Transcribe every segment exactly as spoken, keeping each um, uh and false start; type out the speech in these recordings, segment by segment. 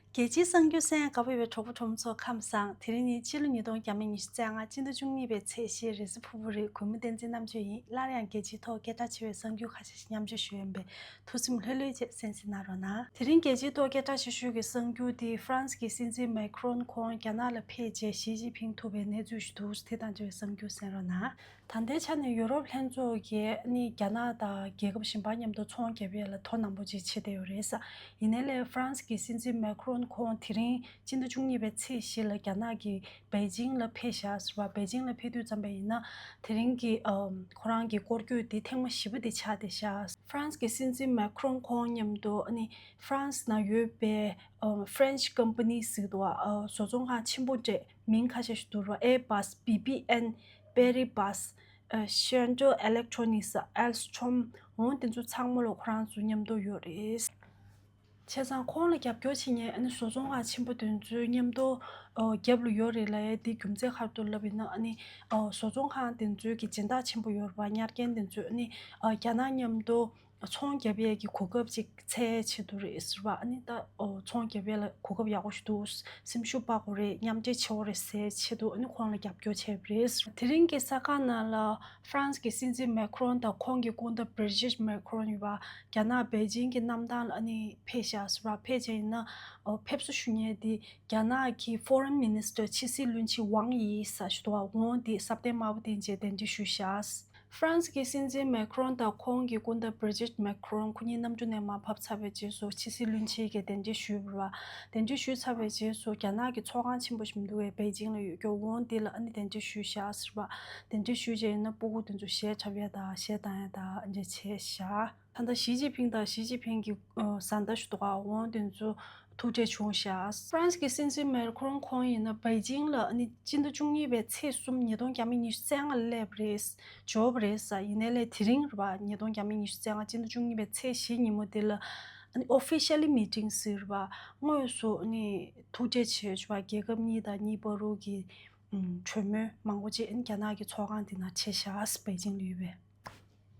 རྒྱལ་སྤྱིའི་གསར་འགྱུར་གསན་དགའ་པོ་ཡོད་པའི་གྲོགས་པོ་གྲོགས་མོ་ཚོ་ཁམས་བཟང་། དེ་རིང་ནི་སྤྱི་ལོ་ཉིས་སྟོང་ཉི་ཤུ་རྩ་ལྔ་སྤྱི་ཟླ་བཅུ་གཉིས་པའི་ཚེས་བཞི་རེས་གཟའ་ཕུར་བུ་རེད། གུས་མོ་བསྟན་འཛིན་རྣམ་དཔྱོད་ཡིན། སླར་ཡང་རྒྱལ་སྤྱིའི་ཐོག་སྐད་གྲགས་ཆེ་བའི་གསར་འགྱུར་ཁ་ཤས་ཤིག་མཉམ་སྤྱོད་ཞུ་ཡ་ཡིན་པས། ཐུགས་སེམས་ལྷོད་ལྷོད་བྱས་གསན་གཟིགས་གནང་རོགས་གནང་། དེ་རིང་རྒྱལ་སྤྱིའི་ཐོག་སྐད་གྲགས་ཆེ་ཤོས་ཀྱི་གསར་འགྱུར་དེ་ཧྥ་རན་སི་གི་སྲིད་འཛིན་མེ་ཁི་རོན་ཁོང་རྒྱ་ནག་ལ་ཕེབས་རྗེས་ཞི་ཅིན་ཕིང་ཐུག་པའི་གནས་ཚུལ་ཞིག་འདུག་དེ་དང་འབྲེལ་བའི་གསར་འགྱུར་གསན་རོགས་གནང་། ད་ལྟའི་ཆ་ནས་ཡུ་རོབ་ལྷན་ཚོགས་ཀྱིས་ནི་རྒྱ་ནག་དང་རྒྱལ་ཁབ་གཞན་པ་མཉམ་དུ་ཚོང་རྒྱག་ཡས་ལ་དོ་སྣང་པོ་ཅིག་བྱེད་བསྡད་ཡོད་རེད། ཡིན་ནའི་ལས་ཧྥ་རན་སི་གི་སྲིད་འཛིན་མེ་ཁི་རོན་ཁོང་དེ་རིང་སྤྱི་ཟླ་བཅུ་གཉིས་པའི་ཚེས་བཞི་ལ་རྒྱ་ནག་གི་པེ་ཅིང་ལ་ཕེབས་བཞག་ཟེར་བ། པེ་ཅིང་ལ་ཕེབས་དུས་ཙམ་པ་ཡིན་ན་དེ་རིང་གི་ཨམ་ཁོ་རང་གི་སྐོར་སྐྱོད་དེ་ཐེངས་མ་བཞི་པ་དེ་ཆགས་བསྡད་ཤག་ཧྥ་རན་སི་གི་སྲིད་འཛིན་མེ་ཁི་རོན་ཁོང་མཉམ་དུ་ཨ་ནི་ཧྥ་རན་སི་ནང་ཡོད་པའི་ཨམ་French company ཟེར་གྱི་འདུག་བ། ཨ་བཟོ་ཚོང་ཁང་ཆེན་པོ་འདྲ་མིང་ཁ་ཤས་ཤིག་འདུག་ར། Airbus, B B N, Paribas, ཨ་General Electronics, Alstom འོ་དེ་ཚོ་ཚང་མ་ལ་ཁོ་རང་ཚོ་མཉམ་དུ་ཡོད་རེད། བྱས་ཙང་ཁོང་ལ་རྒྱབ་སྐྱོར་བྱེད་མཁན་ཨ་ནི་བཟོ་ཚོང་ཁང་ཆེན་པོ་དེ་ཚོའི་མཉམ་དུ་ཨ་རྒྱབ་ལ་ཡོད་རེད་ལབ་ཡས་དེ་རྒྱུ་མཚན་ག་རེ་འདུག་ལབ་ཡིན་ན། ཨ་ནི་ཨ་བཟོ་ཚོང་ཁང་དེ་ཚོའི་གི་སྦྱིན་བདག་ཆེན་པོ་ཡོད་རེད་པ། ཉར་མཁན་དེ་ཚོས་ཨ་ནི་ཨ་རྒྱ་ནག་མཉམ་དུ་ཚོང་རྒྱབ་ཡས་ཀྱི་གོ་སྐབས་ཅིག་འཚོལ་ཆེད་དུ་རེད་ཟེར་བ། ཨ་ནི་ད་ཨོ་ཚོང་རྒྱབ་ཡས་ལ་གོ་སྐབས་ཡག་པོ་ཞིག་འདུག་སེམས་ཤུགས་སྤར་དགོས་རེད། མཉམ་འབྲེལ་བྱེད་དགོས་རེད་ཟེར་ཆེད་དུ་ཨ་ནི་ཁོང་ལ་རྒྱབ་སྐྱོར་བྱས་པ་རེད། དེ་རིང་གི་ས་ཁང་ནང་ལ་ཧྥ་རན་སི་གི་སྲིད་འཛིན་མེ་ཁི་རོན་དང་ཁོང་གི་སྐུ་ཟླ་བྷི་རི་ཇིད་མེ་ཁི་རོན་ཡོད་པ། རྒྱ་ནག་པེ་ཅིང་གི་གནམ་ཐང་ལ་ཨ་ནི་ཕེབས་ཤག་ཟེར་བ། ཕེབས་བྱས་ཡིན་ན་ཨོ་ཕེབས་བསུ་ཞུ་མཁན་དེ་རྒྱ་ནག་གི་Foreign Minister ཕྱི་སྲིད་བློན་ཆེན་ཝང་དབྱི་ཟེར་ཞིག་འདུག་བ། འོ་དེ་སྲབ་གདན་དམར་པོ་བསྟན་བྱས་གདན་འདྲེན་ཞུས་ཤག་ཧྥ་རན་སི་གི་སྲིད་འཛིན་མེ་ཁི་རོན་དང་ཁོང་གི་སྐུ་ཟླ་བྷི་རི་ཇིད་མེ་ཁི་རོན་ཁོ་གཉིས་གནམ་གྲུ་ནས་མར་བབས་ཚར་བའི་རྗེས་སུ་ཕྱི་སྲིད་བློན་ཆེན་གྱིས་གདན་འདྲེན་ཞུས་པ་རེད་བ། གདན་འདྲེན་ཞུས་ཚར་བའི་རྗེས་སུ་རྒྱ་ནག་གི་ཚོགས་ཁང་ཆེན་པོ་ཞིག་འདུག་བས། པེ་ཅིང་ལ་ཡོད་རྒྱུ། འོ་འདི་ལ་ཨ་ནི་གདན་འདྲེན་ཞུས་ཤག་ཟེར་བ། གདན་འདྲེན་ཞུས་རྗེས་ཡིན་ན་སྤུ་གུ་དེ་ཚོ་གཞས་འཁྲབ་ཡས་དང་གཞས་གཏོང་ཡས་དང་ཨ་འདྲ་བྱས་ཤག་ད་ལྟ་ཞི་ཅིན་ཕིང་དང་ཞི་ཅིན་ཕིང་གི་ཨ་བཟའ་ཟླ་ཞིག་འདུག་ག་འོ་དེ་ཚོ་ཐུག་འཕྲད་བྱུང་ཤག་ཧྥ་རན་སི་གི་སྲིད་འཛིན་མེ་ཁི་རོན་ཁོང་ཡིན་ན་པེ་ཅིང་ལ་ཨ་ནི་སྤྱི་ཟླ་བཅུ་གཉིས་པའི་ཚེས་གསུམ་ཉིས་སྟོང་ཉི་ཤུ་རྩ་ལྔ་སླེབས་རེད། འབྱོར་བ་རེད་ཟེར། ཡིན་ནའི་ལས་དེ་རིང་རེད་བ། ཉིས་སྟོང་ཉི་ཤུ་རྩ་ལྔ་སྤྱི་ཟླ་བཅུ་གཉིས་པའི་ཚེས་བཞི་ཉིན་མོ་དེ་ལ་ཨ་ནི་Officially Meeting ཟེར་བ། དངོས་སུ་ཨ་ནི་ཐུག་འཕྲད་བྱས་བྱས་པ། རྒྱལ་ཁབ་གཉིས་དང་གཉིས་བར་དུ་གི་ཨམ་གྲོས་མོལ་མང་པོ་ཅིག་ཨ་ནི་རྒྱ་ནག་གི་ཚོགས་ཁང་དེ་ནང་བྱས་ཤག་པེ་ཅིང་ལ་ཡོད་པའི།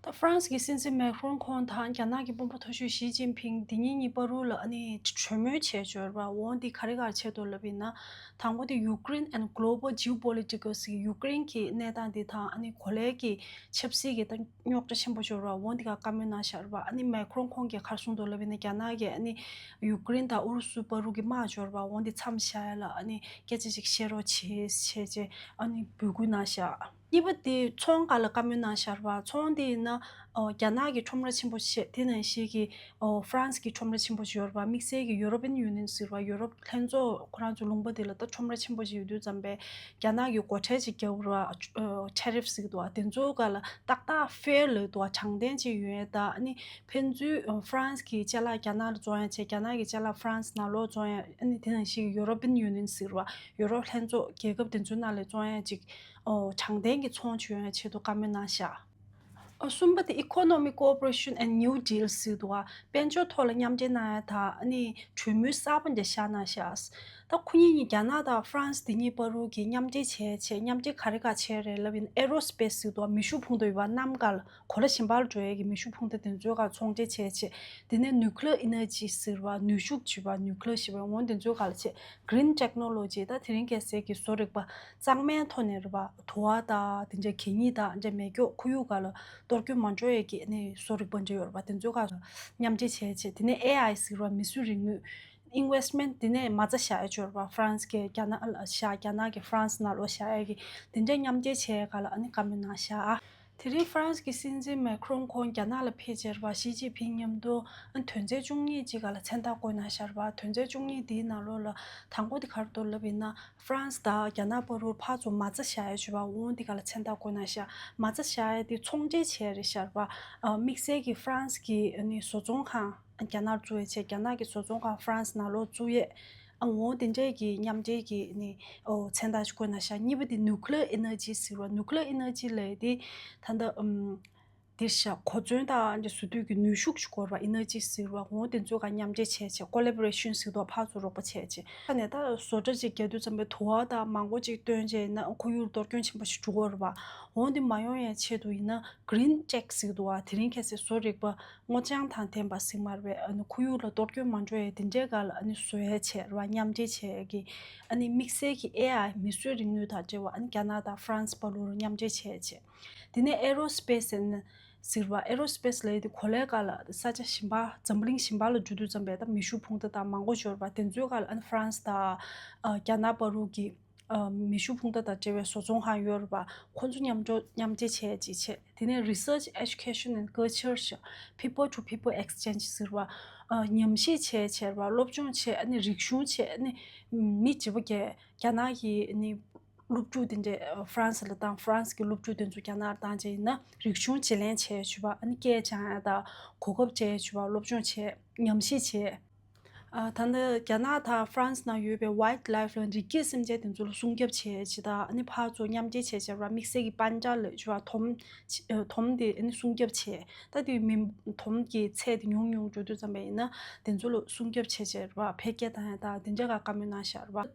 ད་ཧྥ་རན་སི་གི་སྲིད་འཛིན་མེ་ཁི་རོན་ཁོང་དང་རྒྱ་ནག་གི་དཔོན་པོ་མཐོ་ཤོས་ཞི་ཅིན་ཕིང་འདི་གཉིས་གཉིས་བར་དུ་ལ་ཨ་ནི་གྲོས་མོལ་བྱས་ཡོད་རེད་བ། འོ་འདི་ག་རེ་ག་རེ་བྱས་འདུག་ལབ་ཡིན་ན། དང་པོ་དེ་Ukraine and Global Geopolitics གི་ཡུ་ཀེ་རེན་གྱི་གནས་སྟངས་འདི་དང་ཨ་ནི་གོ་ལའི་གི་ཆབ་སྲིད་ཀྱི་ད་རྙོག་དྲ་ཆེན་པོ་ཅིག་ཡོད་རེད་བ། འོ་འདི་ག་བཀའ་མོལ་གནང་བཞག་རེད་བ། ཨ་ནི་མེ་ཁི་རོན་ཁོང་གིས་ག་རེ་གསུངས་འདུག་ལབ་ཡིན་ན། རྒྱ་ནག་གིས་ཨ་ནི་ཡུ་ཀེ་རེན་དང་ཨུ་རུ་སུ་བར་དུ་གི་དམག་ཅིག་ཡོད་རེད་བ། འོ་འདི་མཚམས་བཞག་ཡ་ལ་ཨ་ནི་སྐད་ཆ་ཅིག་བཤད་རོགས་བྱེད་བྱས་བྱས་ཨ་ནི་འབོད་སྐུལ་གནང་བཞག་གཉིས་པ་དེ་ཚོང་སྒང་ལ་བཀའ་མོལ་གནང་བཞག་རེད་བ། ཚོང་དེ་ཡིན་ན་ཨོ་རྒྱ་ནག་གི་ཁྲོམ་ར་ཆེན་པོ་ཞིག་བྱས། དེ་ནང་བཞིན་གྱི་ཨོ་ཧྥ་རན་སི་གི་ཁྲོམ་ར་ཆེན་པོ་ཞིག་ཡོད་རེད་བ། དམིགས་བསལ་གྱི་European Union ཟེར་བ། ཡུ་རོབ་ལྷན་ཚོགས་ཁོ་རང་ཚོ་ལུང་པ་དེ་ལ་ད་ཁྲོམ་ར་ཆེན་པོ་ཞིག་ཡོད་དུས་ཙམ་པས་རྒྱ་ནག་གི་སྒོ་ཁྲལ་ཅིག་རྒྱག་དགོས་རེད་བ། ཨོ་Tariff ཟེར་གྱི་འདུག་བ། དེ་ཚོའི་སྒང་ལ་ཏག་ཏག་fair ལབ་འདུག་བ། དྲང་བདེན་ཅིག་ཡོང་ཡས་དང་། ཨ་ནི་ཕན་ཚུན་ཨོ་ཧྥ་རན་སི་གི་ཅ་ལག་རྒྱ་ནག་ལ་བཙོང་ཡ་བྱས། རྒྱ་ནག་གི་ཅ་ལག་ཧྥ་རན་སི་ནང་ལོགས་བཙོང་ཡ། ཨ་ནི་དེ་ནང་བཞིན་གྱི་European Union ཟེར་བ། ཡུ་རོབ་ལྷན་ཚོགས་རྒྱལ་ཁབ་དེ་ཚོའི་ནང་ལ་བཙོང་ཡ་ཅིག་ཨོ་དྲང་བདེན་གྱི་ཚོང་ཅིག་ཡོང་ཡ་ཆེད་དུ་བཀའ་མོལ་གནང་བཞག་ཨོ་གསུམ་པ་དེ་Economic Cooperation and New Deal ཟེར་འདུག་བ། དཔལ་འབྱོར་ཐོག་ལ་མཉམ་འབྲེལ་གནང་ཡ་དང་། ཨ་ནི་གྲོས་མོལ་གསར་པ་འདྲ་བཞག་གནང་བཞག་ད་ཁོ་གཉིས་གཉིས་རྒྱ་ནག་དང་ཧྥ་རན་སི་དེ་གཉིས་བར་དུ་གི་མཉམ་འབྲེལ་བྱས་བྱས། མཉམ་འབྲེལ་ག་རེ་ག་བྱས་རེད་ལབ་ཡིན་ན། Aerospace ཟེར་འདུག་བ། མེ་ཤུགས་འཕུང་མདའ་ཡོད་པ། གནམ་སྒང་ལ་གོ་ལ་གཞན་པ་ལ་འགྲོ་ཡས་ཀྱི་མེ་ཤུགས་འཕུང་མདའ་དེ་ཚོའི་སྒང་ཚོང་འབྲེལ་བྱས་བྱས། དེ་ནས་Nuclear Energy ཟེར་བ། ནུས་ཤུགས་ཅིག་བ། Nuclear ཞེས་པ། འོ་དེ་ཚོའི་སྒང་ལ་བྱས། Green Technology ད་དེ་རིང་ཁ་སང་གི་བཟོ་རིག་པ་གཙང་མའི་ཐོག་ནས་རེད་བ། དུ་བ་དང་དེ་འདྲའི་གད་སྙིགས་དང་འདྲ་མེ་སྒྱོགས་ཁོར་ཡུག་སྒང་ལ་གཏོར་སྐྱོན་མ་འགྲོ་ཡས་ཀྱི་ཨ་ནི་བཟོ་རིག་པ་འདྲ་ཡོད་རེད་བ། དེ་ཚོའི་སྒང་ལ་མཉམ་འབྲེལ་བྱས་བྱས། དེ་ནས་ཨེ་ཨའི་ཟེར་བ། མི་གསོད་རིག་ནུས། Investment དེ་ནས་མ་རྩ་བཞག་ཡ་ཅིག་ཡོད་རེད་བ། ཧྥ་རན་སི་གིས་རྒྱ་ནག་ལ་བཞག་རྒྱ་ནག་གིས་ཧྥ་རན་སི་ནང་ལོགས་བཞག་ཡ་གི་དེ་འདྲའི་མཉམ་འབྲེལ་བྱས་ཡ་སྒང་ལ་ཨ་ནི་བཀའ་མོལ་གནང་བཞག་དེ་རིང་ཧྥ་རན་སི་གི་སྲིད་འཛིན་མེ་ཁི་རོན་ཁོང་རྒྱ་ནག་ལ་ཕེབས་བྱས་རེད་བ། ཞི་ཅིན་ཕིང་མཉམ་དུ་ཨ་ནི་དོན་ཚན་བཅུ་གཉིས་ཅིག་སྒང་ལ་མཚན་རྟགས་བཀོད་གནང་བཞག་རེད་བ། དོན་ཚན་བཅུ་གཉིས་དེའི་ནང་ལོགས་ལ་དང་པོ་དེ་ག་རེ་འདུག་ལབ་ཡིན་ན། ཧྥ་རན་སི་དང་རྒྱ་ནག་བར་དུ་ཕར་ཚུར་མ་རྩ་བཞག་ཡ་ཅིག་ཡོད་པ། འོ་འདི་སྒང་ལ་མཚན་རྟགས་བཀོད་གནང་བཞག་མ་རྩ་བཞག་ཡ་དེ་ཚོང་འབྲེལ་བྱས་རེད་བཞག་རེད་བ། ཨ་དམིགས་བསལ་གྱི་ཧྥ་རན་སི་གི་ཨ་ནི་བཟོ་ཚོང་ཁང་རྒྱ་ནག་ལ་བཙུགས་ཡས་བྱས། རྒྱ་ནག་གི་བཟོ་ཚོང་ཁང་ཧྥ་རན་སི་ནང་ལོགས་བཙུགས་ཡས། ཨ་འོ་དེ་འདྲས་ཀྱི་མཉམ་འབྲེལ་གྱི་ཨ་ནི་ཨོ་མཚན་རྟགས་ཅིག་བཀོད་གནང་བཞག་གཉིས་པ་དེ་Nuclear Energy ཟེར་བ། Nuclear Energy ལབ་ཡས་དེ་ད་ལྟ་ཨམ་དེ་བཞག་གོ་མཚོན་དང་འདི་བཟོ་དུས་ཀྱི་ནུས་ཤུགས་ཤིག་དགོས་རེད་བ། Energy ཟེར་བ། འོ་དེ་ཚོའི་སྒང་མཉམ་འབྲེལ་བྱས་བྱས། Collaboration ཟེར་དུས་ཕར་ཚུར་རོགས་པ་བྱས་བྱས། ཨ་ནི་ད་བཟོ་གྲྭ་ཅིག་རྒྱག་དུས་ཙམ་པའི་དུ་བ་དང་མང་པོ་ཅིག་བཏོན་བྱས་ན་ཁོར་ཡུག་གཏོར་སྐྱོན་ཆེན་པོ་ཞིག་འགྲོ་གི་རེད་བ། འོ་འདི་མ་ཡོང་ཡའི་ཆེད་དུ་ཡིན་ན་Green Check་ཟེར་གྱི་འདུག་བ། དེ་རིང་ཁ་སང་བཟོ་རིག་པ་སྔོ་ལྗང་དང་ལྡན་པ་ཟེར་མ་རེད་པས། ཨ་ནི་ཁོར་ཡུག་ལ་གཏོར་སྐྱོན་མ་འགྲོ་ཡའི་དེ་འདྲའི་སྒང་ལ་ཨ་ནི་བཟོ་ཡ་བྱས་རེད་བ། མཉམ་འབྲེལ་བྱས་ཀྱི་ཨ་ནི་དམིགས་བསལ་གྱི་ཨེ་ཨའི་མིས་བཟོས་རིག་ནུས་དང་འབྲེལ་བ་ཨ་ནི་རྒྱ་ནག་དང་France་བར་དུ་མཉམ་འབྲེལ་བྱས་བྱས། དེ་ནས་Aerospace་ཟེར་བ། Aerospace་ལབ་ཡ་དེ་གོ་ལའི་སྒང་ལ་ས་ཆ་གཞན་པ་འཛམ་བུ་གླིང་གཞན་པ་ལ་འགྲོ་དུས་ཙམ་པས་ད་མེ་ཤུགས་འཕུར་མདའ་དང་མང་པོ་ཡོད་རེད་པ། དེ་ཚོའི་སྒང་ལ་ཨ་ནི་France་དང་ཨ་རྒྱ་ནག་བར་དུ་གི་ཨ་མེ་ཤུགས་འཕུར་མདའ་དང་འབྲེལ་བའི་བཟོ་ཚོང་ཁང་ཡོད་རེད་པ། ཁོ་ཚོ་མཉམ་འཇོག་མཉམ་འབྲེལ་བྱས་ཅིག་བྱས། དེ་ནས་Research, Education and Culture་ཞེས་People to People Exchange་ཟེར་བ། ཨ་ཉམས་ཞིབ་བྱས་བྱས་རེད་པ། སློབ་སྦྱོང་བྱས། ཨ་ནི་རིག་གཞུང་བྱས། ཨ་ནི་མི་བྱེད་པོ་གས་རྒྱ་ནག་གི་ཨ་ནི་སློབ་ཕྲུག་དེ་འདྲས་France་ལ་བཏང་། France་གི་སློབ་ཕྲུག་དེ་ཚོ་རྒྱ་ནག་ལ་བཏང་བྱས་ཡིན་ན་རིག་གཞུང་བརྗེ་ལེན་བྱས་བྱས་པ། ཨ་ནི་སྐད་སྦྱང་ཡ་དང་གོ་སྐབས་སྤྲད་བྱས་པ། སློབ་སྦྱོང་བྱས། ཉམས་ཞིབ་བྱས། ཨ་ད་ལྟ་རྒྱ་ནག་དང་France་ནང་ཡོད་པའི་Wildlife་ལ་རི་སྐྱེས་སེམས་ཅན་དེ་ཚོ་ལ་སྲུང་སྐྱོབ་བྱས་བྱས་དང་། ཨ་ནི་ཕར་ཚུར་མཉམ་འབྲེལ་བྱས་བྱས་ར། དམིགས་བསལ་གྱི་པན་ཌ་ལ་བྱས་པ་དོམ། ཨ་དོམ་དེ་ཨ་ནི་སྲུང་སྐྱོབ་བྱས། ད་དེ་མི་དོམ་གྱི་ཚད་དེ་ཉུང་ཉུང་འགྲོ་དུས་ཙམ་པ་ཡིན་ན་དེ་ཚོ་ལ་སྲུང་སྐྱོབ་བྱས་བྱས་ར། འཕེལ་རྒྱས་བཏང་ཡ་དང་དེ་འདྲ་ག་བཀའ་མོལ་གནང་བཞག་ར།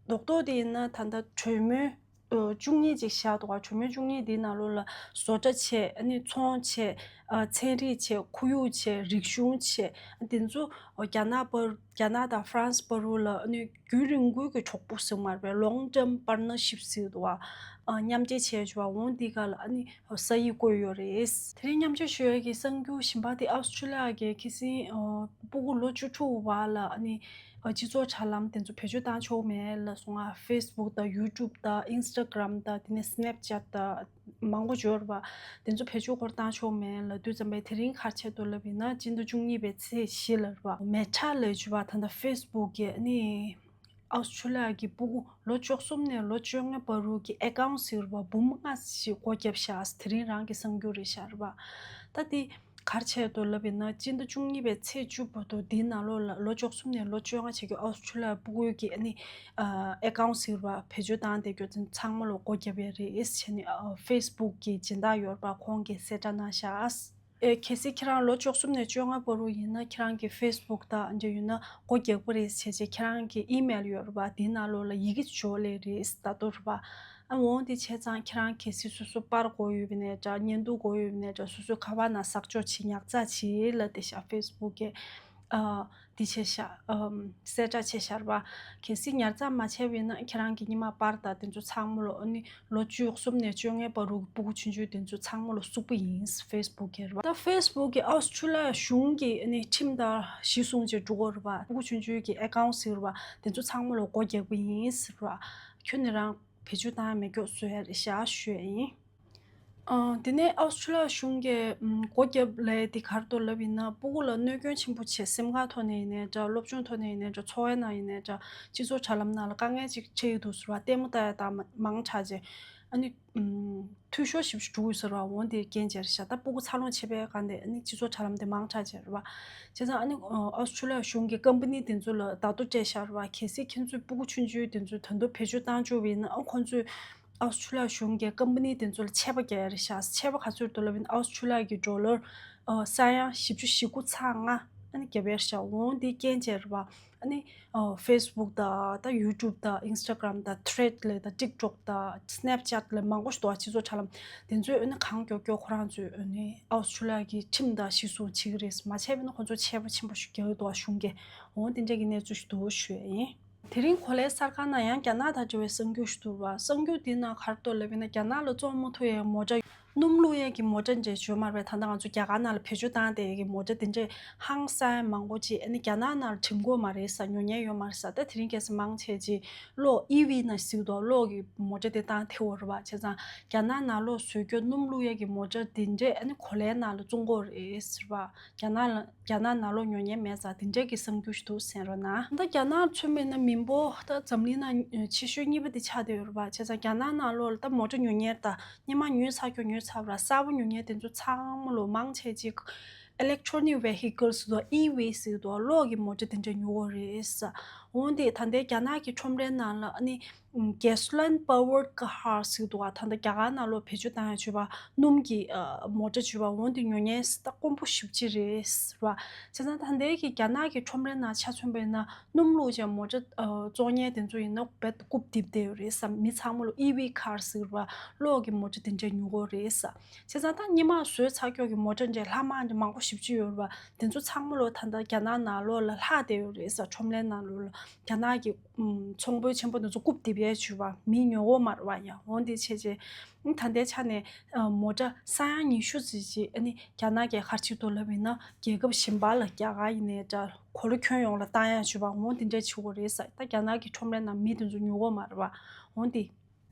རྡོག་རྡོག་དེ་ཡིན་ན་ད་ལྟ་གྲོས་མོལ་ཨ་བཅུ་གཉིས་ཅིག་བཞག་འདུག་ག། གྲོས་མོལ་བཅུ་གཉིས་འདིའི་ནང་ལོགས་ལ་བཟོ་གྲྭ་བྱས། ཨ་ནི་ཚོང་བྱས། ཨ་ཚན་རིག་བྱས། ཁོར་ཡུག་བྱས། རིག་གཞུང་བྱས། ཨ་དེ་ཚོ་རྒྱ་ནག་བར། རྒྱ་ནག་དང་France་བར་དུ་ལ་ཨ་ནི་རྒྱུན་རིང་པོའི་གི་གྲོགས་པོ་ཟེར་མ་རེད་པས། Long term partnership་ཟེར་འདུག་ག། ཨ་མཉམ་འབྲེལ་བྱས་བྱས་པ། འོ་འདི་ག་ལ་ཨ་ནི་ས་ཡིག་བཀོད་ཡོད་རེད། དེ་རིང་མཉམ་སྤྱོད་ཞུ་ཡ་གི་གསར་འགྱུར་གཞན་པ་དེ་ཨོ་སི་ཁྲུ་ལི་ཡ་གི་ཁ་སང་ཨ་སྤུ་གུ་ལོ་བཅུ་དྲུག་བར་ལ་ཨ་ནི་ཨ་སྤྱི་ཚོགས་དྲ་ལམ་དེ་ཚོ་བེད་སྤྱོད་བཏང་ཆོག་མེད་ལབ་སོང་ང་། Facebook་དང་YouTube་དང་Instagram་དང་དེ་ནས་Snapchat་དང་མང་པོ་ཡོད་རེད་པ། དེ་ཚོ་བེད་སྤྱོད་སྐོར་བཏང་ཆོག་མེད་ལབ་དུས་ཙམ་པས་དེ་རིང་ག་རེ་བྱས་འདུག་ལབ་ཡིན་ན་སྤྱི་ཟླ་བཅུ་གཉིས་པའི་ཚེས་བཞི་ལ་རེད་པ། Meta་ལབ་ཡ་བྱས་པ་ད་ལྟ་Facebook་གི་ཨ་ནི་ཨོ་སི་ཁྲུ་ལི་ཡ་གི་སྤུ་གུ་ལོ་བཅུ་གསུམ་ནས་ལོ་བཅོ་ལྔ་བར་དུ་གི་ཨེ་ཀའུན་ཊི་ཟེར་བ་འབུམ་ལྔ་ཞིག་སྒོ་བརྒྱབ་ཤག། དེ་རིང་རང་གི་གསར་འགྱུར་རེད་ཤག་རེད་པ། ད་དེ་ག་རེ་བྱས་འདུག་ལབ་ཡིན་ན་སྤྱི་ཟླ་བཅུ་གཉིས་པའི་ཚེས་བཅུ་བར་དུ་འདིའི་ནང་ལོགས་ལ་ལོ་བཅུ་གསུམ་ནས་ལོ་བཅོ་ལྔ་བྱས་ཀྱི་ཨོ་སི་ཁྲུ་ལི་ཡ་སྤུ་གུ་གི་ཨ་ནི་ཨ་ཨེ་ཀའུན་ཊི་ཟེར་བ་བེད་སྤྱོད་བཏང་བསྡད་རྒྱུ་ཚང་མ་ལ་སྒོ་བརྒྱབ་ཡ་རེད་ཟེར་ནས་ཨ་Facebook་གི་སྦྱིན་བདག་ཡོད་རེད་པ། ཁོང་གིས་གསལ་བསྒྲགས་གནང་ཤག། ཨེ་གལ་སྲིད་ཁྱེད་རང་ལོ་བཅུ་གསུམ་ནས་བཅོ་ལྔ་བར་དུ་ཡིན་ན་ཁྱེད་རང་གི་Facebook་དང་འདྲ་ཡོད་ན་སྒོ་རྒྱག་པ་རེད་བྱས་རྗེས་ཁྱེད་རང་གི་ཨི་མེལ་ཡོད་རེད་པ། དེའི་ནང་ལོགས་ལ་ཡི་གེ་འབྱོར་ལེ་རེད་ད་དོ་རེད་པ། ཨ་འོང་དེ་བྱས་ཙང་ཁྱེད་རང་གལ་སྲིད་སོ་སོ་པར་དགོས་ཡོད་པ་ནས་འདྲ། བརྙན་ཐུང་དགོས་ཡོད་པ་ནས་འདྲ། སོ་སོའི་ཁ་པར་ནང་ཟག་འཇོག་བྱེད་ཉར་ཚགས་བྱེད་ལབ་བསྡད་ཤག། Facebook་གི་ཨ་འདི་བྱས་ཤག། ཨམ་གསལ་བསྒྲགས་བྱས་ཤག་རེད་པ། གལ་སྲིད་ཉར་ཚགས་མ་བྱས་པ་ཡིན་ན་ཁྱེད་རང་གི་སྔོན་མ་པར་དང་དེ་ཚོ་ཚང་མ་ལོ་ཨ་ནི་ལོ་བཅུ་གསུམ་ནས་བཅོ་ལྔའི་བར་དུ་སྤུ་གུ་ཆུང་ཆུང་དེ་ཚོ་ཚང་མ་ལ་བཙུགས་པ་ཡིན། Facebook་གི་རེད་པ། ད་Facebook་གི་ཨོ་སི་ཁྲུ་ལི་ཡ་གཞུང་གི་ཨ་ནི་ཁྲིམས་ལྟར་གཞི་བཟུང་བྱས་འགྲོ་གི་རེད་པ། སྤུ་གུ་ཆུང་ཆུང་གི་ཨེ་ཀའུན་ཊི་ཟེར་བ་དེ་ཚོ་ཚང་མ་ལ་སྒོ་རྒྱག་པ་ཡིན་ཟེར་བ། ཁྱོད་ནི་རང་བེད་སྤྱོད་བཏང་ཡ་མེད་སྐྱོ་བཟོ་ཡ་རེད་ཤག་ཞུ་ཡ་ཡིན། ཨ་དེ་ནས་ཨོ་སི་ཁྲུ་ལི་ཡ་གཞུང་གིས་ཨམ་སྒོ་བརྒྱབ་ལབ་ཡ་དེ་ག་རེ་འདུག་ལབ་ཡིན་ན་སྤུ་གུ་ལ་གནོད་སྐྱོན་ཆེན་པོ་བྱས། སེམས་ཁམས་ཐོག་ནས་ཡིན་ནའི་འདྲ། སློབ་སྦྱོང་ཐོག་ནས་ཡིན་ནའི་འདྲ། འཚོ་བའི་ནང་ཡིན་ནའི་འདྲ། སྤྱི་ཚོགས་དྲ་ལམ་ནང་ལ་དཀའ་ངལ་ཅིག་འཕྲད་ཀྱི་འདུག་ཟེར་བ། ལྟད་མོ་ལྟ་ཡ་དང་མ་མང་དྲགས་བྱས། ཨ་ནི་ཨམ་འཐུས་ཤོར་ཞེ་པོ་ཅིག་འགྲོ་གི་ཟེར་བ། འོ་དེ་རྐྱེན་བྱས་རེད་ཤག། ད་སྤུ་གུ་འཚར་ལོངས་བྱེད་པའི་སྒང་དེ་ཨ་ནི་སྤྱི་ཚོགས་དྲ་ལམ་དེ་མང་དྲགས་བྱས་རེད་པ། བྱས་ཙང་ཨ་ནི་ཨོ་སི་ཁྲུ་ལི་ཡ་གཞུང་གིས་ཀམ་པ་ནི་དེ་ཚོ་ལ་བརྡ་ཐོ་སྤྲད་བཞག་རེད་པ། གལ་སྲིད་ཁྱེད་ཚོས་སྤུ་གུ་ཆུང་ཆུང་དེ་ཚོ་ད་དུང་བེད་སྤྱོད་བཏང་བཅུག་པ་ཡིན་ན་ཨ་ཁོང་ཚོས་ཨོ་སི་ཁྲུ་ལི་ཡ་གཞུང་གིས་ཀམ་པ་ནི་དེ་ཚོ་ལ་ཆད་པ་རྒྱག་ཡ་རེད་ཤག། ཆད་པ་ག་ཚོད་འདུག་ལབ་ཡིན་ན་ཨོ་སི་ཁྲུ་ལི་ཡ་གི་ཌོ་ལར་ཨ་ས་ཡ་བཞི་བཅུ་ཞེ་དགུ་ཚེག་ལྔ་ཨ་ནི་བརྒྱབ་ཡ་རེད་ཤག། འོ་དེ་རྐྱེན་བྱས་རེད་པ། ཨ་ནི་ཨ་Facebook་དང་ད་YouTube་དང་Instagram་དང་Thread་ལས་དང་TikTok་དང་Snapchat་ལས་མང་པོ་ཞིག་འདུག་པ། སྤྱི་ཚོགས་དྲ་ལམ་དེ་ཚོས་ཨ་ནི་གང་མགྱོགས་མགྱོགས་ཁོ་རང་ཚོས་ཨ་ནི་ཨོ་སི་ཁྲུ་ལི་ཡ་གི་ཁྲིམས་དང་གཞི་བཟུང་བྱེད་ཀྱི་རེད། མ་བྱས་པ་ཡིན་ན་ཁོ་ཚོ་ཆད་པ་ཆེན་པོ་ཞིག་རྒྱག་གི་འདུག་པ་གཞུང་གིས། འོ་དེ་འདྲ་གི་གནས་ཚུལ་ཞིག་འདུག་ཞུ་ཡ་ཡིན། དེ་རིང་གོ་ལའི་གསར་ཁང་ནང་ཡང་རྒྱ་ནག་དང་འབྲེལ་བའི་གསར་འགྱུར་ཞིག་འདུག་པ། གསར་འགྱུར་འདི་ནང་ག་རེ་འདུག་ལབ་ཡིན་ན་རྒྱ་ནག་ལ་བཙོང་མ་ཐུབ་ཡའི་མོ་ཊ། སྣུམ་བླུགས་ཡས་ཀྱི་མོ་ཊ་འདྲ་བརྗོད་མ་རེད་པས། ད་ལྟ་ང་ཚོ་རྒྱ་གར་ནང་ལ་བེད་སྤྱོད་བཏང་བསྡད་ཡས་ཀྱི་མོ་ཊ་དེ་འདྲས་ཧང་སང་མང་པོ་ཅིག་ཨ་ནི་རྒྱ་ནག་ནང་ལ་འགྲིམ་གྱི་ཡོད་མ་རེད་ས། ཉོ་མཁན་ཡོད་མ་རེད་ས། ད་དེ་རིང་ཁ་སང་མང་ཆེ་ཅིག་གློག་ཨི་ཝི་ནང་ཟེར་གྱི་འདུག་གློག་གི་མོ་ཊ་དེ་བཏང་ཐེབས་ཡོད་རེད་པ། བྱས་ཙང་རྒྱ་ནག་ནང་ལོགས་བཟོས་རྒྱུ་སྣུམ་བླུགས་ཡས་ཀྱི་མོ་ཊ་དེ་འདྲས་ཨ་ནི་གོ་ལའི་ནང་ལ་བཙོང་གི་ཡོད་རེད་ཟེར་བ། རྒྱ་ནག་ལ་རྒྱ་ནག་ནང་ལོགས་ཉོ་མཁན་མེད་ཙང་དེ་འདྲས་ཀྱི་གསར་འགྱུར་ཞིག་འདུག་གསན་རོགས་གནང་། ད་རྒྱ་ནག་ཚུད་པ་ཡིན་ན་མི་འབོར་ད་འཛམ་གླིང་ནང་ཆེ་ཤོས་གཉིས་པ་དེ་ཆགས་བསྡད་ཡོད་རེད་པ། བྱས་ཙང་རྒྱ་ནག་ནང་ལོགས་ལ་ད་མོ་ཊ་ཉོ་མཁན་དང་སྔོན་མ་ཉོས་ཚར་རྒྱུ་ཉོས་ཚར་བ་ར། གསར་པ་ཉོ་མཁན་དེ་ཚོ་ཚང་མ་ལོ་མང་ཆེ་ཅིག་Electronic Vehicles་དང་ཨི་ཝི་ཟེར་གྱི་འདུག་གློག་གི་མོ་ཊ་དེ་འདྲ་ཉོ་གི་ཡོད་རེད་ས། འོན་ཏེ་ད་ལྟའི་རྒྱ་ནག་གི་ཁྲོམ་རའི་ནང་ལ་ཨ་ནི་gas line powered car ཟེར་འདུག་བ། ད་ལྟ་རྒྱ་གར་ནང་ལོགས་བེད་སྤྱོད་བཏང་ཡ་བྱུས་པ་སྣུམ་གྱི་ཨ་མོ་ཊ་བྱུས་པ་འོན་ཏེ་ཉོ་མཁན་ད་དཀོན་པོ་ཞེ་པོ་ཅིག་རེད་ཟེར་བ། བྱས་ཙང་ད་ལྟའི་གི་རྒྱ་ནག་གི་ཁྲོམ་རའི་ནང་ཆ་མཚོན་པ་ཡིན་ན་སྣུམ་བླུགས་བྱས་མོ་ཊ་ཨ་བཙོང་མཁན་དེ་ཚོ་ཡིན་ན་རྦད་རྐུབ་རྡིབ་བསྡད་ཡོད་རེད་བསམ། མི་ཚང་མ་ལོ་ཨི་ཝི་ཁར་ཟེར་བ་གློག་གི་མོ་ཊ་དེ་འདྲས་ཉོ་གི་རེད་བསམ། བྱས་ཙང་ད་སྔོན་མ་བཟོས་ཚར་ཀྱོག་གི་མོ་ཊ་འདྲས་ལྷག་མ་འདྲས་མང་པོ་ཞེ་པོ་ཅིག་ཡོད་རེད་བ། དེ་ཚོ་ཚང་མ་ལོ་ད་ལྟ་རྒྱ་ནག་ནང་ལོགས་ལ་ལྷག་བསྡད་ཡོད་རེད་བསམ། ཁྲོམ་ལས་ནང་ལོགས་ལ་རྒྱ་ནག་གི་ཨུམ་ཚོང་དཔོན་ཆེན་པོ་དེ་ཚོ་རྐུབ་རྡིབ་ཡས་བྱུས་པ། མི་ཉོ་གི་མ་རེད་བ། ཡ་འོན་ཏེ་བྱས་རྗེས་ཨ་ནི་ད་ལྟའི་ཆ་ནས་ཨ་མོ་ཊ་ས་ཡ་ཉི་ཤུ་ཙམ་ཅིག་ཨ་ནི་རྒྱ་ནག་གི་ག་རེ་བྱེད་འདུག་ལབ་ཡིན་ན་རྒྱལ་ཁབ་གཞན་པ་ལ་རྒྱ་གར་ཡིན་ནའི་འདྲ་གོ་ལ་ཁྱོན་ཡོངས་ལ་བཏང་ཡས་བྱུས་པ་འོ་དེ་འདྲས་བྱེད་དགོས་རེད་ཟེར། ད་རྒྱ་ནག་གི་ཁྲོམ་རའི་ནང་མི་དེ་ཚོ་ཉོ་གི་མ་རེད་བ། འོན་ཏེ།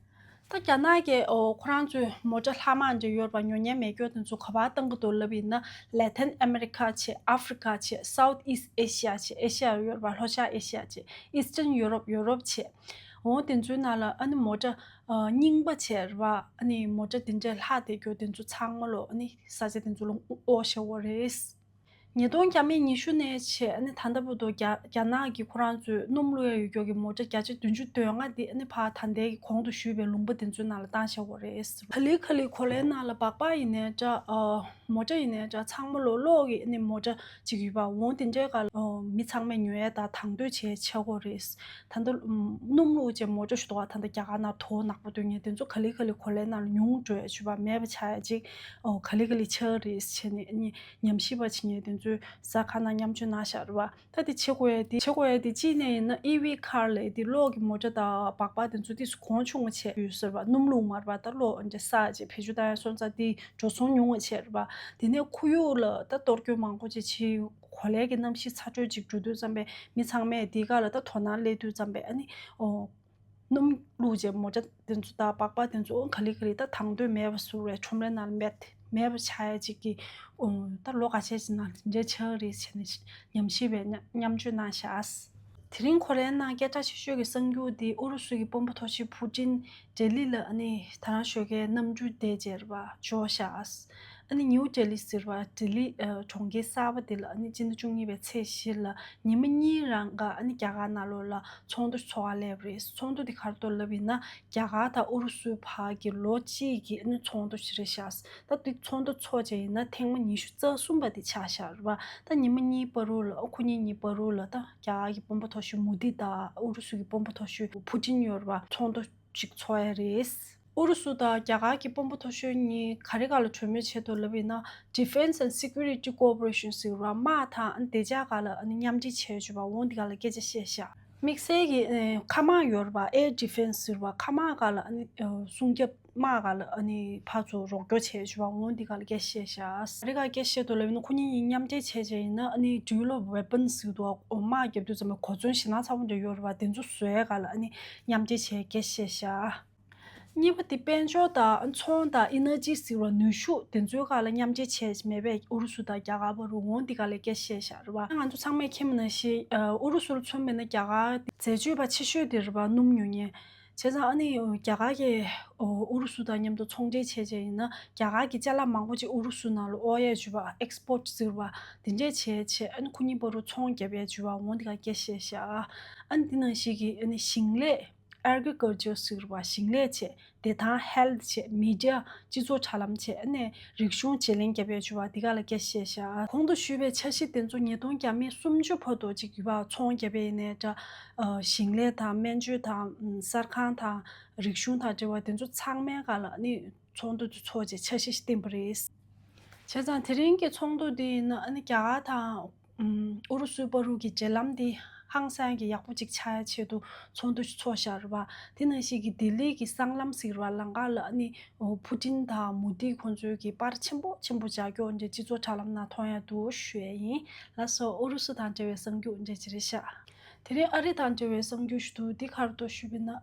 ད་རྒྱ་ནག་གི་ཨོ་ཁོ་རང་ཚོའི་མོ་ཊ་ལྷག་མ་འདྲ་ཡོད་པ་ཉོ་མཁན་མེད་སྐྱོ་དེ་ཚོ་ག་པར་བཏང་གི་འདུག་ལབ་ཡིན་ན། Latin America བྱས། Africa བྱས། South East Asia བྱས། ཨེ་ཤ་ཡ་ཡོད་པ་ལྷོ་ཤར་ཨེ་ཤ་ཡ་བྱས། Eastern Europe ཡོ་རོབ་བྱས། འོ་དེ་ཚོའི་ནང་ལ་ཨ་ནི་མོ་ཊ་ཨ་རྙིང་པ་བྱས་རེད་བ། ཨ་ནི་མོ་ཊ་དེ་འདྲས་ལྷག་བསྡད་སྐྱོ་དེ་ཚོ་ཚང་མ་ལོ་ཨ་ནི་ས་ཆ་དེ་ཚོ་ལ་དབོར་བཞག་གི་རེད། ཉིས་སྟོང་བརྒྱ་མེད་ཉི་ཤུ་ནས་བྱས་ཨ་ནི་ད་ལྟ་བར་དུ་རྒྱ་རྒྱ་ནག་གི་ཁོ་རང་ཚོའི་སྣུམ་བླུགས་ཡ་ཡོད་སྐྱོ་གི་མོ་ཊ་བརྒྱ་ཆ་བདུན་ཅུ་དོན་ལྔ་དེ་ཨ་ནི་ཕར་ད་ལྟའི་གི་གོང་དུ་ཞུས་པའི་ལུང་པ་དེ་ཚོའི་ནང་ལ་བཏང་བཞག་གི་རེད། ག་ལེ་ག་ལེ་གོ་ལའི་ནང་ལ་སྦག་སྦག་ཡིན་ནའི་འདྲ་ཨ་མོ་ཊ་ཡིན་ནའི་འདྲ་ཚང་མ་ལོ་གློག་གི་ཨ་ནི་མོ་ཊ་ཅིག་ཡོད་པ་འོ་དེ་འདྲའི་སྒང་ལ་ཨ་མི་ཚང་མས་ཉོ་ཡ་དང་དང་དོད་བྱས་ཆགས་གི་རེད། ད་ལྟ་སྣུམ་བླུགས་བྱས་མོ་ཊ་ཞུ་དོག་ད་ལྟ་རྒྱ་གར་ནང་དོ་ནག་པོ་སྟོན་མཁན་དེ་ཚོ་ག་ལེ་ག་ལེ་གོ་ལའི་ནང་ལ་ཉུང་འགྲོ་ཡ་བྱུས་པ་མེད་པ་ཆགས་ཡ་ཅིག་ཨོ་ག་ལེ་ག་ལེ་ཆགས་རེད་བྱས་ནས་ཨ་ནི་ཉམས་ཞིབ་པ་བྱེད་མཁན་དེ་ཚོའི་གཟའ་ཁ་ན་མཉམ་སྤྱོད་གནང་བཞག་རེད་བ། ད་དེ་བྱེད་དགོས་ཡ་དེ་བྱེད་དགོས་ཡ་དེ་གཅིག་ནས་ཡིན་ན་ཨི་ཝི་ཁར་ལས་དེ་གློག་གི་མོ་ཊ་དང་སྦག་སྦག་དེ་ཚོ་དེ་གོང་ཆུང་བ་བྱས་ཡོད་ཟེར་བ། སྣུམ་བླུགས་མ་རེད་བ། ད་གློག་འདྲ་ས་ཅིག་བེད་སྤྱོད་བཏང་ཡ་སོང་ཙང་དེ་འགྲོ་སོང་ཉུང་བ་བྱས་རེད་བ། དེ་ནས་ཁོར་ཡུག་ལ་ད་གཏོར་སྐྱོན་མང་པོ་ཅིག་བྱས། གོ་ལའི་གི་གནམ་གཤིས་ཚ་དྲོད་ཅིག་འགྲོ་དུས་ཙམ་པས་མི་ཚང་མས་དེ་ག་ལ་ད་དོ་སྣང་སླེབས་དུས་ཙམ་པས་ཨ་ནི་ཨོ། སྣུམ་བླུགས་བྱས་མོ་ཊ་དེ་ཚོ་དང་སྦག་སྦག་དེ་ཚོ་ག་ལེ་ག་ལེ་ད་དང་དོད་མེད་པ་བཟོ་བའི་ཁྲོམ་རའི་ནང་ལ་མེད་མེད་པ་ཆགས་ཡ་ཅིག་གི་ཨོ་ད་ལོ་འགའ་ཤས་ཤིག་ནང་དེ་འདྲའི་ཆགས་རེད་བྱས་ནས་ཉམས་ཞིབ་པའི་མཉམ་མཉམ་སྤྱོད་གནང་བཞག་དེ་རིང་གོ་ལའི་ནང་སྐད་གྲགས་ཆེ་ཤོས་ཀྱི་གསར་འགྱུར་དེ་ཨུ་རུ་སུ་གི་དཔོན་པོ་མཐོ་ཤོས་ཕུ་ཀྲིན་ལྡི་ལི་ལ་ཨ་ནི་ད་རང་ཞོགས་ཀའི་གནམ་གྲུ་དེ་མཇལ་བ་འབྱོར་བཞག་ཨ་ནི་ནིའུ་ལྡི་ལི་ཟེར་བ་ལྡི་ལི་ཨ་གྲོང་ཁྱེར་གསར་པ་དེ་ལ་ཨ་ནི་སྤྱི་ཟླ་བཅུ་གཉིས་པའི་ཚེས་བཞི་ལ་ཉི་མ་གཉིས་རང་ག་ཨ་ནི་རྒྱ་གར་ནང་ལོགས་ལ་ཚོགས་འདུ་ཚོགས་ག་སླེབས་རེད། ཚོགས་འདུ་དེ་ག་རེ་འདུག་ལབ་ཡིན་ན་རྒྱ་གར་དང་ཨུ་རུ་སུའི་བར་གྱི་ལོ་གཅིག་གི་ཨ་ནི་ཚོགས་འདུ་ཞིག་རེད་ཤག་ད་དེ་ཚོགས་འདུ་ཚོགས་བྱས་ཡིན་ན་ཐེངས་མ་ཉི་ཤུ་རྩ་གསུམ་པ་དེ་ཆགས་ཤག་རེད་བ། ད་ཉི་མ་གཉིས་བར་དུ་ལ་ཨ་ཁོ་གཉིས་གཉིས་བར་དུ་ལ་ད་རྒྱ་གར་གྱི་དཔོན་པོ་མཐོ་ཤོས་མོ་དི་དང་ཨུ་རུ་སུ་གི་དཔོན་པོ་མཐོ་ཤོས་ཕུ་ཀྲིན་ཡོད་རེད་བ། ཚོགས་འདུ་ཅིག་ཚོགས་ཡ་རེད། ཨུ་རུ་སུ་དང་རྒྱ་གར་གྱི་དཔོན་པོ་མཐོ་ཤོས་གཉིས་ག་རེ་སྒང་ལ་གྲོས་མོལ་བྱས་འདུག་ལབ་ཡིན་ན། Defense and Security Cooperation ཟེར་བ་དམག་དང་བདེ་འཇགས་སྒང་ལ་མཉམ་འབྲེལ་བྱས་ཡོད་པ་འོ་འདི་སྒང་ལ་སྐད་ཆ་བཤད་ཤག་དམིགས་བསལ་གྱི་མཁའ་དམག་ཡོད་རེད་པ། Air Defense ཟེར་བ་མཁའ་དམག་སྒང་ལ་སྲུང་སྐྱོབ་དམག་སྒང་ལ་ཕར་ཚུར་རོགས་སྐྱོར་བྱས་ཡོད་པ་འོ་འདི་སྒང་ལ་སྐད་ཆ་བཤད་ཤག་ག་རེ་སྒང་སྐད་ཆ་བཤད་འདུག་ལབ་ཡིན་ན་ཁོ་གཉིས་གཉིས་མཉམ་འབྲེལ་བྱས་བྱས་ཡིན་ན་ཌུ་ལོ་ཝེ་པན་ཟེར་འདུག་དམག་རྒྱབ་དུས་ཙམ་པ་གོ་མཚོན་ཞེད་སྣང་ཚ་པོ་འདྲ་ཡོད་རེད་པ། དེ་ཚོ་བཟོ་ཡ་སྒང་ལ་མཉམ་འབྲེལ་བྱས་སྐད་ཆ་བཤད་ཤག་གཉིས་པ་དེ་དཔལ་འབྱོར་དང་ཚོང་དང་ཨེ་ནར་ཇི་ཟེར་བ་ནུས་ཤུགས་དེ་ཚོའི་སྒང་ལ་མཉམ་འབྲེལ་བྱས་མེད་པས་ཨུ་རུ་སུ་དང་རྒྱ་གར་བར་དུ་འོང་འདི་སྒང་ལ་སྐད་ཆ་བཤད་ཤག་རེད་བ། ང་ཚོ་ཚང་མས་མཁྱེན་པ་ནང་བཞིན་ཨུ་རུ་སུ་ལ་མཚོན་པ་ཡིན་ན་རྒྱ་གར་འཛད་སྤྱོད་པ་ཆེ་ཤོས་དེ་རེད་བ། སྣུམ་ཉོ་མཁན། བྱས་ཙང་ཨ་ནི་རྒྱ་གར་གྱིས་ཨུ་རུ་སུ་དང་མཉམ་དུ་ཚོང་འབྲེལ་བྱས་བྱས་ཡིན་ན་རྒྱ་གར་གྱི་ཅ་ལག་མང་པོ་ཅིག་ཨུ་རུ་སུ་ནང་ལ་དབོར་ཡས་བྱུས་པ། ཨེག་སི་པོར་ཊི་ཟེར་བ་དེ་འདྲས་བྱས་བྱས་ཨ་ནི་ཁོ་གཉིས་བར་དུ་ཚོང་རྒྱབ་ཡས་བྱུས་པ་འོང་འདི་སྒང་སྐད་ཆ་བཤད་ཤག་ཨ་ནི་འདི་ནང་བཞིན་གྱི་ཨ་ནི་ཞིང་ལས། Agriculture ཟེར་བ་ཞིང་ལས་བྱས། བདེ་ཐང་Health བྱས། Media སྤྱི་ཚོགས་དྲ་ལམ་བྱས། ཨ་ནས་རིག་གཞུང་བརྗེ་ལེན་བརྒྱབ་ཡས་བྱུས་པ་འདི་སྒང་ལ་སྐད་ཆ་བཤད་ཤག་གོང་དུ་ཞུས་པའི་འཆར་གཞི་དེ་ཚོ་ཉིས་སྟོང་བརྒྱ་མེད་སུམ་ཅུ་བར་དུ་ཅིག་ཡོད་པ། ཚོང་རྒྱབ་ཡས་ཡིན་ནའི་འདྲ། ཞིང་ལས་དང་སྨན་བཅོས་དང་གསར་ཁང་དང་རིག་གཞུང་དང་འབྲེལ་བ་དེ་ཚོ་ཚང་མའི་སྒང་ལ་ཨ་ནི་ཚོགས་འདུ་དེ་ཚོགས་བྱས་འཆར་གཞི་ཞིག་བཏིང་པ་རེད། བྱས་ཙང་དེ་རིང་གི་ཚོགས་འདུ་འདི་ཡིན་ན་ཨ་ནི་རྒྱ་གར་དང་ཨུ་རུ་སུའི་བར་དུ་གི་འབྲེལ་ལམ་འདི་ཧང་སང་གི་ཡག་པོ་ཅིག་ཆགས་ཡ་ཆེད་དུ་ཚོགས་འདུ་ཞིག་ཚོགས་བཞག་རེད་བ། དེ་ནང་བཞིན་གྱི་ལྡི་ལི་གི་སྲང་ལམ་ཟེར་བ་ལམ་ཁ་ལ་ཨ་ནི་ཕུ་ཀྲིན་དང་མོ་དི་ཁོང་ཚོའི་གི་པར་ཆེན་པོ་ཆེན་པོ་ལྗགས་ཀྱོག་འདྲ་སྤྱི་ཚོགས་དྲ་ལམ་ནང་མཐོང་ཡ་འདུག་ཞུ་ཡ་ཡིན། ལགས་སོ། ཨུ་རུ་སུ་དང་འབྲེལ་བའི་གསར་འགྱུར་འདྲ་ཅིག་རེད་ཤག་དེ་རིང་ཨ་རི་དང་འབྲེལ་བའི་གསར་འགྱུར་ཞིག་འདུག་འདི་ག་རེ་འདུག་ཞུས་པ་ཡིན་ན།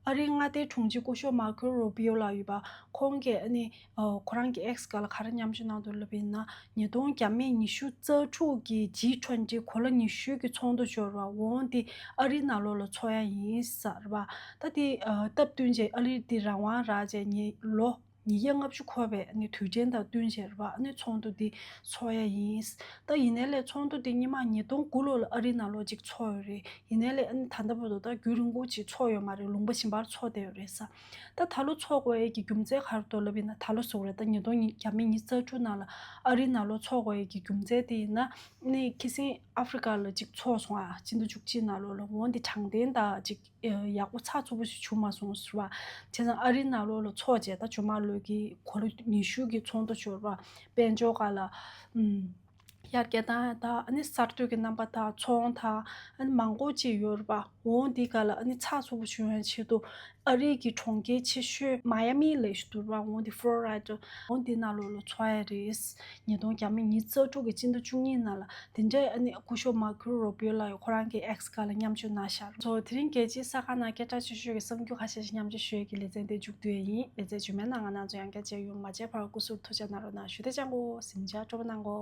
ཨ་རིའི་མངའ་སྡེའི་དྲུང་ཆེ་སྐུ་ཞབས་མར་ཁོ་རུ་པི་ཡོ་ལགས་ཡོད་པ། ཁོང་གིས་ཨ་ནི་ཨ་ཁོ་རང་གི་ཨེག་སི་སྒང་ལ་ག་རེ་མཉམ་སྤྱོད་གནང་འདུག་ལབ་པ་ཡིན་ན། ཉིས་སྟོང་བརྒྱ་མེད་ཉི་ཤུ་རྩ་དྲུག་གི་ཇི་ཊུ་ཝེན་ཊི་གོ་ལ་ཉི་ཤུ་གི་ཚོགས་འདུ་འབྱོར་བ་འོང་དེ་ཨ་རིའི་ནང་ལོགས་ལ་ཚོགས་ཡ་ཡིན་ཟེར་བ། ད་དེ་ཨ་སྟབས་བསྟུན་བྱས་ཨ་རི་དེ་རང་དབང་རག་བྱས་ཉིས་ལོ་ ཉིས་བརྒྱ་ལྔ་བཅུ་འཁོར་བའི་ཨ་ནི་དུས་དྲན་དང་བསྟུན་བྱས་རེད་པ། ཨ་ནི་ཚོགས་འདུ་འདི་ཚོགས་ཡ་ཡིན། ད་ཡིན་ནའི་ལས་ཚོགས་འདུ་འདི་སྔོན་མ་ཉིས་སྟོང་དགུ་ལོ་ལ་ཨ་རིའི་ནང་ལོགས་ཅིག་ཚོགས་ཡོད་རེད། ཡིན་ནའི་ལས་ཨ་ནི་ད་ལྟ་བར་དུ་ད་རྒྱུན་རིང་པོ་ཅིག་ཚོགས་ཡོད་མ་རེད། ལུང་པ་གཞན་པར་ཚོགས་བསྡད་ཡོད་རེད་ས། ད་ད་ལོ་ཚོགས་དགོས་ཡས་ཀྱི་རྒྱུ་མཚན་ག་རེ་འདུག་ལབ་ཡིན་ན། ད་ལོ་ཟེར་དགོས་རེད། ད་ཉིས་སྟོང་ཉི་བརྒྱ་མེད་ཉི་ཤུ་རྩ་དྲུག་ནང་ལ་ཨ་རིའི་ནང་ལོགས་ཚོགས་དགོས་ཡས་ཀྱི་རྒྱུ་མཚན་དེ་ཡིན་ན། ཨ་ནི་ཁ་སང་ཨ་ཧྥེ་རི་ཀ་ལ་ཅིག་ཚོགས་སོང་ཨ། སྤྱི་ཟླ་བཅུ་གཅིག་ནང་ལོགས་ལ། འོ་འདི་དྲང་བདེན་དང་ཅིག་ཡག་པོ་ཚགས་ཚུད་པོ་ཞིག་བྱུང་མ་སོང་ཟེར་བ། བྱས་ཙང་ཨ་རིའི་ནང་ལོགས་ལ་ཚོགས་བྱས། ད་ཇོ་མང་ལོ་གི་འཁོར་ལོ་ཉི་ཤུ་གི་ཚོགས་འདུ་ཞུ་བ། དཔལ་འབྱོར་སྒང་ལ་ཨུམ་ཡར་རྒྱས་བཏང་ཡ་དང་། ཨ་ནི་གསར་གཏོད་ཀྱི་རྣམ་པ་དང་། ཚོང་དང་། ཨ་ནི་མང་པོ་ཅིག་ཡོད་རེད་པ། འོ་འདི་སྒང་ལ་ཨ་ནི་ཚགས་ཚུད་པོ་བྱུང་ཡ་ཆེད་དུ། ཨ་རིའི་གི་གྲོང་ཁྱེར་ཆེ་ཤོས་མ་ཡ་མི་ལབ་ཡ་ཞིག་འདུག་ར། འོ་འདི་ཕོ་ལོ་ར་ཌོ། འོ་འདི་ནང་ལོགས་ལ་ཚོགས་ཡ་རེད། ཉིས་སྟོང་ཉི་ཤུ་རྩ་དྲུག་གི་སྤྱི་ཟླ་བཅུ་གཉིས་ནང་ལ། དེ་འདྲའི་ཨ་ནི་སྐུ་ཞབས་མར་ཁོ་རུ་བྷིའོ་ལགས་ཡང་ཁོ་རང་གི་ཨེགས་སྒང་ལ་མཉམ་ཞུགས་གནང་ཤག་སོ། དེ་རིང་རྒྱལ་སྤྱིའི་གསར་ཁང་ནང་སྐད་གྲགས་ཆེ་ཤོས་ཀྱི་གསར་འགྱུར་ཁ་ཤས་ཤིག་མཉམ་སྤྱོད་ཞུ་ཡས་ཀྱི་ལེ་ཚན་དེ་མཇུག་བསྡུ་ཡས་ཡིན། ལེ་ཚན་རྗེས་མའི་ནང་ང་རང་ཚོ་ཡང་བསྐྱར་མཇལ་ཡོང་། མ་མཇལ་བར་སྐུ་གཟུགས་ཐུགས་ཅག་གནང་རོགས་གནང་ཞུ། དེ་ཅང་གོ་གཟིམ་འཇག་སྤྲོ་པོ་གནང་གོ།